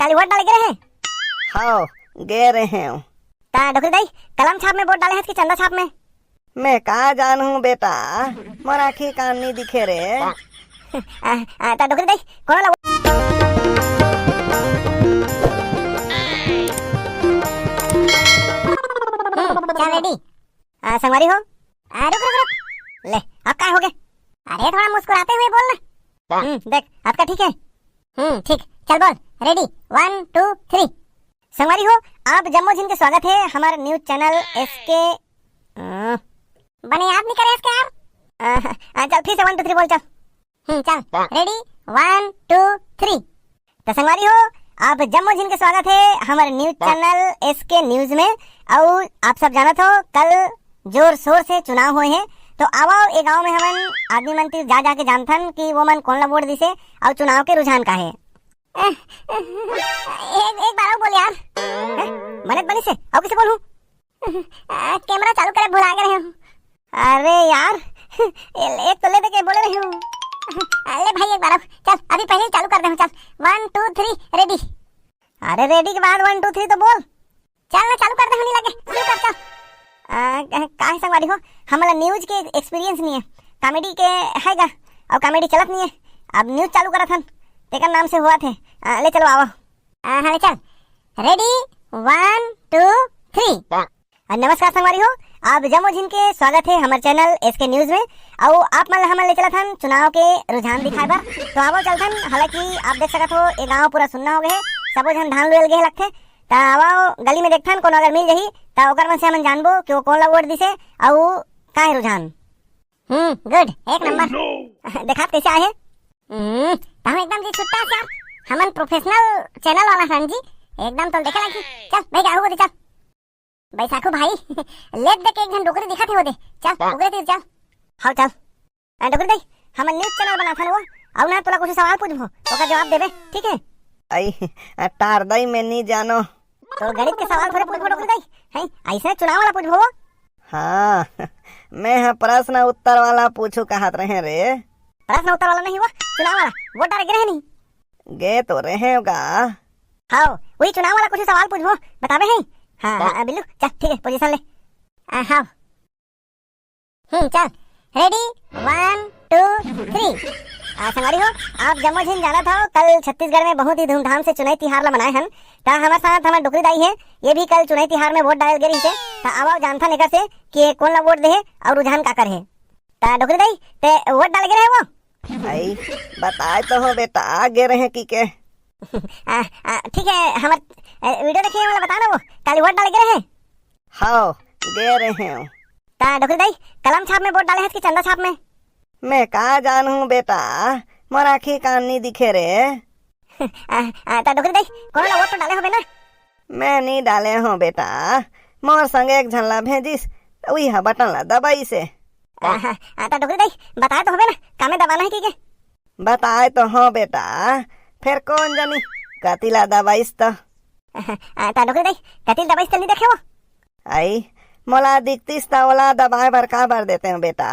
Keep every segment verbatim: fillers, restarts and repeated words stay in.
काली vote डाले गे रहे? हव, गे रहेंव। त डोकरी दाई, कलम छाप में वोट डाले हस कि चंदा छाप में? मैं का जानहूं बेटा, मोर आँखी कान नी दिखे रे। आ, आ, त डोकरी दाई, कोनो ला हम्म, चल रेडी। आ, संगवारी हो। आ, रुक, रुक, रुक। ले, अब का हो गया? अरे, थोड़ा मुस्कुराते हुए बोल ना। हम्म, देख, अब का ठीक है? हम्म, ठीक। चल बोल, ready, one, two, three। संगवारी हो, आप जम्मो झिन के स्वागत है हमारे news channel एसके। अ, बने याद नहीं करे एसके यार। अ, अ, चल फिर से one, two, three बोल, चल। हम्म, चल। Ready, one, two, three। त संगवारी हो, आप जम्मो झिन के स्वागत है हमारे news channel एसके न्यूज में। अउ आप सब जानत हो, कल जोर शोर से चुनाव होए हे, तो आवव ए गांव में हमन आदमी मन तीर जा जाके जानथन कि वो मन कोन ला वोट दिसे अउ चुनाव के रुझान का हे। एक, एक बार अउ बोल यार। हैं? बने त बनी से, अउ कइसे बोलूं? आ, कैमरा चालू करे भुला गे रहेंव। अरे यार, ए-, एक तो ले दे के बोले रहेंव। आ, ले भाई, एक बार अउ। चल, अभी पहले ही चालू कर देंव, चल। One, two, three, ready। अरे, ready के बाद one, two, three तो बोल। चल ना, चालू कर देंव, नहीं लगे, शुरू कर, चल। आ, का हे संगवारी हो, हमला news के experience नहीं है, comedy के है गा, अउ comedy चलत नहीं है। अब news चालू करत हन, तेकर नाम से होवत हे। आ, ले चलो, आवव। आ, हाँ, ले चल। Ready, one, two, three। आ, नमस्कार संगवारी हो, आप जम्मो झिन के स्वागत है हमर channel एसके न्यूज में। अउ आप मन ला हमन ले चलत हन चुनाव के रुझान दिखाए बर। तो आवव चलथन, हालांकि आप देख सकत हो, ए गांव पूरा सुन्ना हो गए हे, सबो झन धान लुए ल गे हे लगथे। त आवव गली में देखथन, कोनो अगर मिल जाही, त ओकर मन से हमन जानबो कि वो कोन ला वोट दिसे, अउ का हे रुझान। हम्म, good, एक नंबर। देखात कैसे आए हे? हम्म, त हम एकदम जी छुट्टा से यार, हमन professional channel वाला हन जी, एकदम तो देखे लगी। चल, भाई, आगू दे, चल। बैसाखू भाई, लेट देख एक झन डोकरी दिखत हे वो दे। चल, हाँ। उगरे तीर चल। हाँ, चल। आ, डोकरी दाई, हमन news channel बनाथन वो, अउ ना तोला कुछ सवाल पूछबो, ओकर जवाब देबे, ठीक है? आई, आ, तार दाई, मैं नी जानो। तो गणित के सवाल थोड़े पूछबो डोकरी दाई, हैं? ऐसे चुनाव वाला पूछबो वो। हाँ, मैं ह प्रश्न उत्तर वाला पूछू कहत रहे रे। प्रश्न उत्तर वाला नहीं, वो चुनाव वाला, वोट डाले गे रहे नहीं? गे तो रहेंव गा। हाँ, वही चुनाव वाला कुछ सवाल पूछबो, बताबे है? हाँ, हाँ, बिल्लू, चल, ठीक है, position ले। आ, हाँ। हम्म, चल, ready, one, two, three। आ, संगवारी हो, आप जम्मो झिन जानत हो, कल छत्तीसगढ़ में बहुत ही धूमधाम से चुनाई तिहार ला मनाए हन। त हमर साथ हमर डोकरी दाई हे, ये भी कल चुनाई तिहार में वोट डाले गे रहिसे। त आवव जानथन एकर से कि ये कोन ला वोट दे हे अउ रुझान काकर हे। त डोकरी दाई, ते वोट डाले गे रहे वो? आई, बताए तो हो बेटा, गे रहे कि के। आ, आ, ठीक है, हमर, ए, video देखिए, वाला बता ना वो, काली वोट डाले गे रहे? हव, गे रहेंव। त डोकरी दाई, कलम छाप में वोट डाले हस कि चंदा छाप में? मैं का जानहूं बेटा, मोर आँखी कान नी दिखे रे। आ, आ, त डोकरी दाई, कोनो ला वोट तो डाले होबे ना? मैं नी डाले हों बेटा, मोर संग एक झन ला भेजिस, उही ह बटन ला दबाइस हे। आ, आ, त डोकरी दाई, बताए तो होबे ना, कामे दबाना हे कि के? बताए तो हों बेटा, फेर कोन जनी कति ला दबाइस त। आ, त डोकरी दाई, कति ला दबाइस त नी देखे वो? आई, मोला दिखतिस त ओला दबाए बर काबर देतेंव बेटा?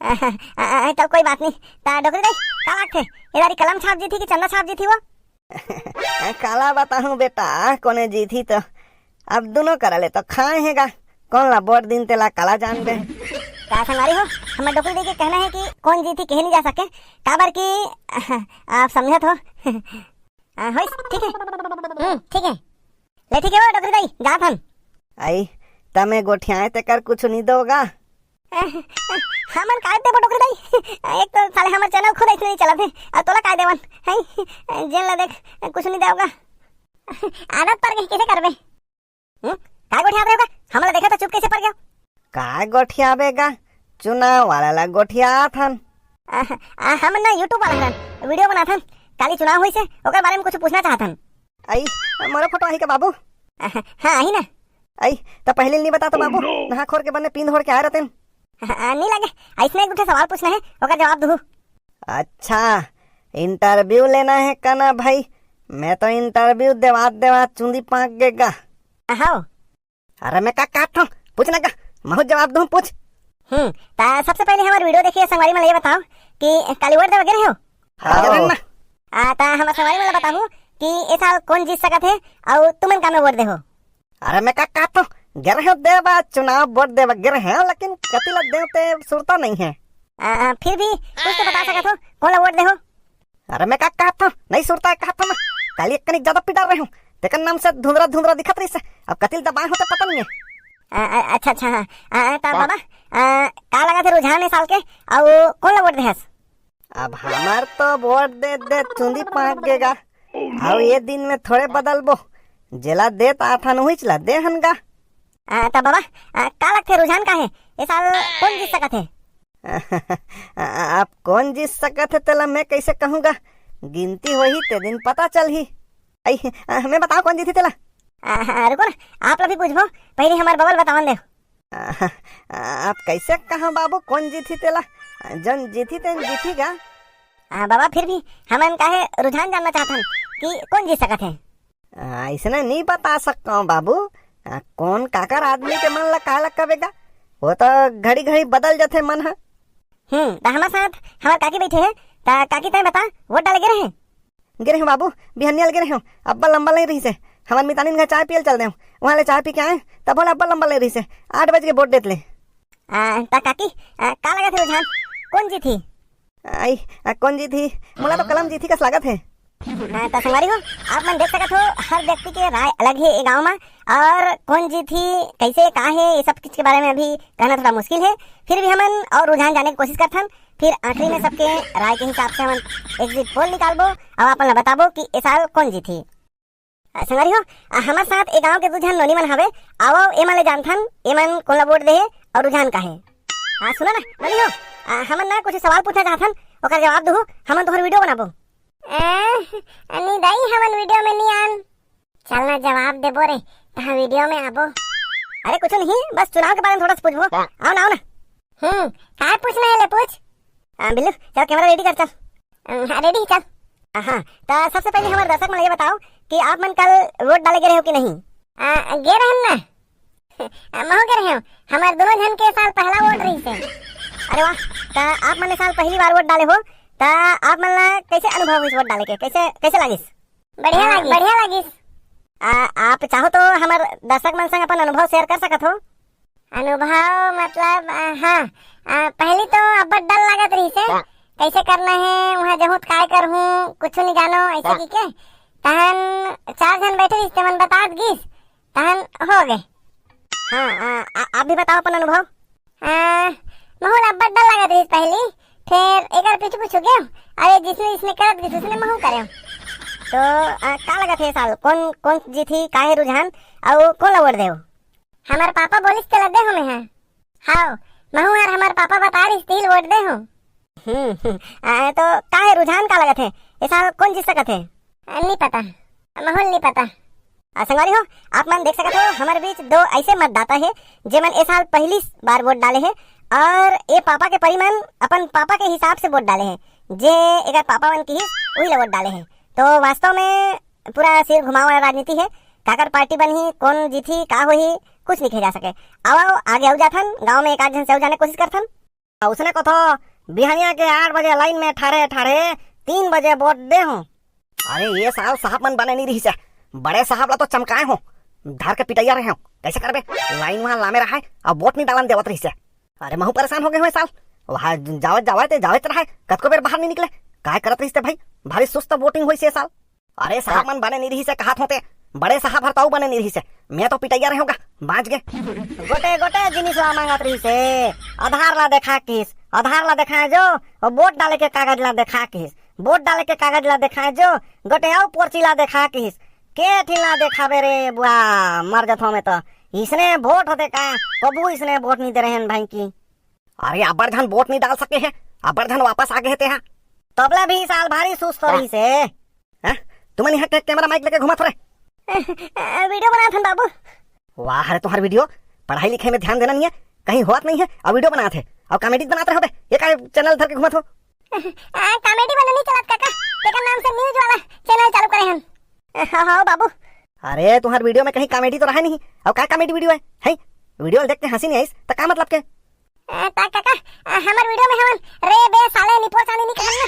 आ, आ, आ, तब कोई बात नहीं। त डोकरी दाई, का लागथे? ए दारी कलम छाप जीतही कि चंदा छाप जीतही वो? काला बताहूं बेटा, कोने जीतही तो। अब दुनों करा ले तो खाए हे गा। कोन ला वोट दिन तेला काला जानबे। का संगवारी हो, हमर डोकरी दाई के कहना हे कि कोन जीतही कहे नहीं जा सके, काबर कि आप समझत हो। आ, होइस, ठीक है। हम्म, ठीक है। ले ठीक है वो डोकरी दाई, जात हन। आई, तमे गोठियाए तेकर कुछ नहीं दोगा? हमन काय देबो डोकरी दाई? एक तो साले हमर channel खुद ऐसे नहीं चलत हे, अउ तोला काय देवन? हैं? जेन ला देख, कुछ नहीं देवगा। आदत पर गई, कैसे करबे? हम्म? काय गोठियात रहे हो का? हमला देखा तो चुप कैसे पड़ गया? काय गोठियाबे गा? चुनाव वाला ला गोठियात हन। आ, आ, हमन ना YouTube वाला हन, video बनाथन। काली चुनाव होइस हे, ओकर बारे में कुछ पूछना चाहथन। आई, मोरो फोटो आही का बाबू? आ, हाँ, आही ना। आई, त पहले नहीं बता तो बाबू, नहा खोर के बने पींद होड़ के आए रहतेन। आ, नहीं लगे, ऐसने एक ठो सवाल पूछना हे, ओकर जवाब दुहू। अच्छा, interview लेना हे कना भाई? मैं तो interview देवात देवात चूंदी पाक गे गा। आ, हव। अरे मैं का कहत हूँ, पूछ ना का, महू जवाब दूँ, पूछ। हम्म, त सबसे पहले हमर video देखिए संगवारी मन ला ये बताओ कि काली वोट देवे गे रहे हो? हाँ। गे रहेन ना। आ, त हमर संगवारी मन ला बताहू कि ए साल कोन जीत सकत हे, अउ तुमन का में वोट देहू? अरे मैं का कहत हूँ, गे रहेंव देबा चुनाव, वोट देबा गे रहेंव, लेकिन कति ला देंव ते सुरता नहीं है। आ, फिर भी कुछ तो बता सकत हो, कोन ला वोट देहू? अरे मैं का कहत हूँ, नहीं सुरता है कहत हूँ मैं। काली एक कनिक ज्यादा पिटा रहे हूँ, तेकर नाम से धुंधरा धुंधरा दिखत रहिस हे। अब कति ला दबाए हों ते पता नहीं है। आ, आ, अच्छा, अच्छा, हाँ। आ, त बाबा, आ, का लगथे रुझान ए साल के, अउ कोन ला वोट देहस? अब हमर तो वोट दे दे चुंदी पाक गेगा। अउ ये दिन में थोड़े बदलबो, जेला देत आथन उहीच ला देहन गा। आ, त बाबा, आ, का लगथे रुझान का हे? ए साल कोन जीत सकत हे? अब कोन जीत सकत हे तेला मैं कइसे कहूँगा? गिनती होही ते दिन पता चलही। आई, आ, मैं बताओ कोन जीतही तेला? आ, आ, रुको ना, आप ला भी पूछबो, पहली हमर बबल बतावन दे। आ, आप कइसे कहा बाबू कोन जीतही तेला? जौन जीतही तेन जीतही गा। आ, बाबा, फिर भी हमन काहे रुझान जानना चाहथन कि कोन जीत सकत हे? आ, अइसने नहीं बता सकता हूँ बाबू। आ, कोन काकर आदमी के मन ला काला कबे गा? वो तो घड़ी घड़ी बदल जाथे मन ह। हम्म, त हमर साथ हमर काकी बैठे हे, त काकी तैं बता, वोट डाले गे रहे? गे रहेंव बाबू, बिहनिया ले गे रहेंव, अब्बड़ लंबा लाइन रहिस हे। हमर मितानिन घर चाय पिए ल चल देंव, उहाँ ले चाय पी के आएंव, तभो ले अब्बड़ लंबा लाइन रहिस हे। आठ बज के वोट देत ले। आ, त काकी, आ, का लगत हे रुझान? कोन जीतही? आई, आ, कोन जीतही? मोला तो कलम जीतही कस लागत हे। हाँ, त संगवारी हो, आप मन देख सकत हो, हर व्यक्ति के राय अलग हे ए गांव म, अउ कोन जीतही, कइसे, का हे, ये सब चीज के बारे में अभी कहना थोड़ा मुश्किल हे। फिर भी हमन अउ रुझान जाने के कोशिश करथन, फिर आखिरी में सबके राय के हिसाब से हमन एग्जिट पोल निकालबो अउ आप मन ला बताबो कि ए साल कोन जीतही। आ, संगवारी हो, आ, हमर साथ ए गांव के दू झन नोनी मन हवे, आवव, ए मन ले जानथन, ए मन कोन ला वोट देहे अउ रुझान का हे। आ, सुना ना, नोनी हो, आ, हमन ना कुछ सवाल पूछना चाहथन, ओकर जवाब दुहू, हमन तोहर वीडियो बनाबो। ए, नी दाई, हमन वीडियो में नी आन। चल ना, जवाब देबो रे, तहाँ वीडियो में आबो। अरे कुछ नहीं, बस चुनाव के बारे में थोड़ा सा पूछबो। आओ ना, आओ ना। हम्म, काय पूछना हे ले पूछ। आ, बिल्लू, चल कैमरा रेडी कर, चल। अम, हाँ, रेडी, चल। आ, हाँ, त सबसे पहले हमर दर्शक मन ल ये बताओ कि आप मन कल वोट डाले गे रहेव कि नहीं? आ, गे रहेन ना। आ, महू गे रहेंव। हमर दोनों झन के साल पहला वोट रहिस हे। अरे वाह, त आप मन ए साल पहली बार वोट डाले हो, त आप मन ला कैसे अनुभव होइस वोट डाले के? कैसे, कैसे लागिस? बढ़िया लागिस। बढ़िया लागिस। आ, आप चाहो तो हमर दर्शक मन संग अपन अनुभव शेयर कर सकत हो। अनुभव मतलब, आ, हाँ, आ, पहली तो अब्बड़ डर लागत रहिस हे, कैसे करना हे, वहाँ जहूँ त काय करहूँ, कुछु नहीं जानो, ऐसे की के। तहन चार झन बैठे रहिस, तेमन बतात गिस, तहन हो गे। हाँ, आ, आ, आप भी बताओ अपन अनुभव। आ, महू ल अब्बड़ डर लागत रहिस पहली, फिर एकर पीछू पीछू गेंव, अउ ये जिसने जिसने करत गिस, उसने महू करेंव। तो, आ, का लगत हे साल, कोन, कोन जीतही, का हे रुझान, अउ कोन ला वोट देव? हमर पापा बोलिस तेला देहूँ मेंहा। हाव, महू हर हमर पापा बता रहिस तिही ल वोट देहूँ। हम्म, हम्म। आ, तो का हे रुझान का लगत हे? ए साल कोन जीत सकत हे? आ, नी पता। महू ल नी पता। आ, संगवारी हो, आप मन देख सकत हो, हमर बीच दो ऐसे मतदाता हे, जेमन ए साल पहली बार वोट डाले हे, अउ ए पापा के परी मन अपन पापा के हिसाब से वोट डाले हे, जे एकर पापा मन किहिस, उही ला वोट डाले हे। तो वास्तव में पूरा सिर घुमावे वाला राजनीति हे। काकर पार्टी बनही, कोन जीतही, का होही, कुछ नहीं कहे जा सके। आओ, आओ, आगे अउ जाथन, गांव में एक आध झन से अउ जाने कोशिश करथन। उसने कथो, बिहनिया के आठ बजे लाइन में ठाढ़े ठाढ़े तीन बजे वोट देहूँ। अरे, ये साल साहब मन बने नहीं रहिस हे, बड़े साहब ला तो चमकाए हों, धर के पिटइया रहेंव। कैसे करबे, लाइन वहाँ लामे रहाय, अब वोट नहीं डालन देवत रहिस हे। अरे, महू परेशान हो गे हों ए साल, वहाँ जावत जावत ते जावत रहाय, कतको बेर बाहर नहीं निकले, काय करत रहिस ते भाई, भारी सुस्त वोटिंग होइस हे ए साल। अरे, साहब मन बने नहीं रहिस हे कहत हों ते, बड़े साहब हर तो अउ बने नहीं रहिस हे, मैं तो पिटइया रहेंव गा, बाँच गे। गोटे गोटे जिनिस ला मांगत रहिस हे, आधार ला देखा किहिस, आधार ला देखाए जो, अउ वोट डाले के कागज ला देखा किहिस, वोट डाले के कागज ला देखाए जो, गोटे अउ पर्ची ला देखा किहिस, के ठिन ला देखाबे रे बुआ, मर जथों मैं तो। इसने वोट होते का, कभू इसने वोट नहीं दे रहेन भाई की। अरे, अब्बड़ झन वोट नहीं डाल सके हे, अब्बड़ झन वापस आ गे हे तेहा। तबले भी साल भारी सुस्त हो रहिस हे। हैं? तुमन यहाँ के कैमरा माइक लेके घूमत हो रे? वीडियो बनात हन बाबू। वाह रे, तुम्हार वीडियो, पढ़ाई लिखाई में ध्यान देना नहीं है, कहीं होत नहीं है, अउ वीडियो बनात हे, अउ कॉमेडी बनात रहे हो बे, ये का चैनल धर के घूमत हो? आ, कॉमेडी वाला नहीं चलत काका, तेकर नाम से न्यूज वाला चैनल चालू करे हन। हाँ, हाँ बाबू। अरे, तुम्हार वीडियो में कहीं कॉमेडी तो रहा नहीं, अउ का कॉमेडी वीडियो है, हैं? वीडियो देख के हंसी नहीं आइस, त का मतलब के? आ, त काका, आ, हमर वीडियो में हमन रे बे साले निपोर चांदी नहीं कहन ना।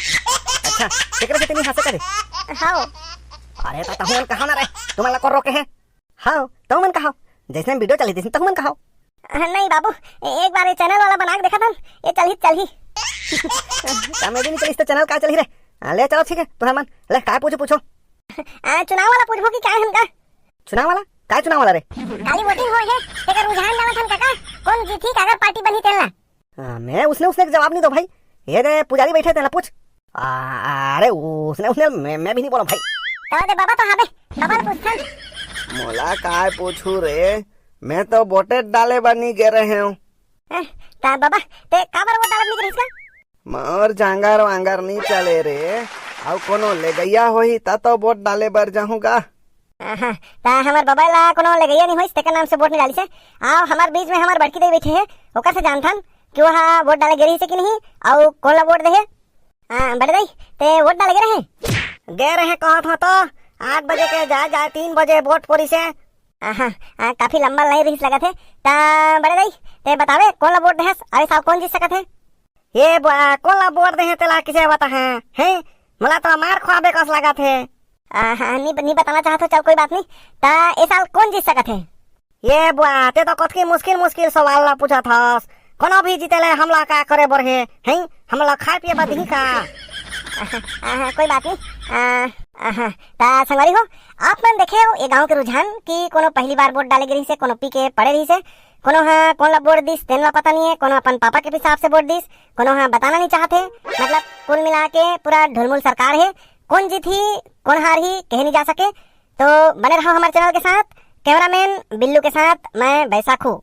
अच्छा, केकरे से तेनी हंसे करे? हाँ। अरे त तहु मन कहा ना रे, तुमन ला कोन रोके हे? हाँ, तहु मन कहा, जैसे video चलही तैसे तहु मन कहा। नहीं बाबू, एक बार ये channel वाला बना के देखा था, ये चलही, चलही। Comedy नहीं चलिस त channel का चलही रे? हाँ, ले चलो ठीक है, तुहर मन, ले काय पूछू पूछो। आ, चुनाव वाला पूछबो कि काय हमका? चुनाव वाला? काय चुनाव वाला रे? काली voting होय हे, तेकर रुझान जानत हन काका, कोन जीतही, काकर party बनही तेन ला? हाँ, मैं उसने उसने के जवाब नहीं दो भाई, ये दे पुजारी बैठे तेन ला पूछ। आ, अरे उसने उसने मैं, मैं भी नहीं बोला भाई। तो दे बाबा तो हाबे, बाबा ला पूछथन। मोला काय पूछू रे, मैं तो वोटे डाले बर नहीं गे रहे हूँ। हैं, ता बाबा, ते काबर वोट डालत नहीं रहिस का? मोर जांगर वांगर नहीं चले रे, अउ कोनो लेगैया होही त तो वोट डाले बर जाहूँ गा। आहा, ता हमर बाबा ला कोनो लेगैया नहीं होइस, तेकर नाम से वोट नहीं डालिस हे। अउ हमर बीच में हमर बड़की दाई बैठे हे, ओकर से जानथन कि वह वोट डाले गे रहिस हे कि नहीं, अउ कोन ला वोट दे हे। हाँ, बड़े दाई, ते वोट डाले गे रहे? गे रहे कहत हो तो, आठ बजे के जाए जाए तीन बजे वोट परिस हे। आहा, आ, काफी लंबा लाइन रहिस लगत हे। ता बड़े दाई, ते बतावे, कोन ला वोट देहस? अरे साहब, कोन जीत सकत हे? ये बुआ, कोन ला वोट देहे तेला किसे बताहूँ? हैं? मोला तो मार खुआबे कस लागत हे। आहा, नी, नी बताना चाहत हो, चल कोई बात नहीं। ता ए साल कोन जीत सकत हे? ये बुआ, ते तो कतकी मुश्किल मुश्किल सवाल ला पूछत हस। कोनो भी जीते ले हमला का करे बर हे? हैं? हमला खाए पिए बर दिही का? आहा, कोई बात नहीं। आ, आहा, ता संगवारी हो, आप मन देखे हो ये गांव के रुझान कि कोनो पहली बार वोट डाले गे रहिस हे, कोनो पी के पड़े रहिस हे, कोनो हा कोन ला वोट दिस तेन ला पता नहीं है, कोनो अपन पापा के हिसाब से वोट दिस, कोनो हा बताना नहीं चाहत हे। मतलब कुल मिला के पूरा ढुलमुल सरकार हे। कोन जीतही, कोन हारही, कहे नहीं जा सके। तो बने रहो हमारे channel के साथ। Cameraman बिल्लू के साथ मैं बैसाखू।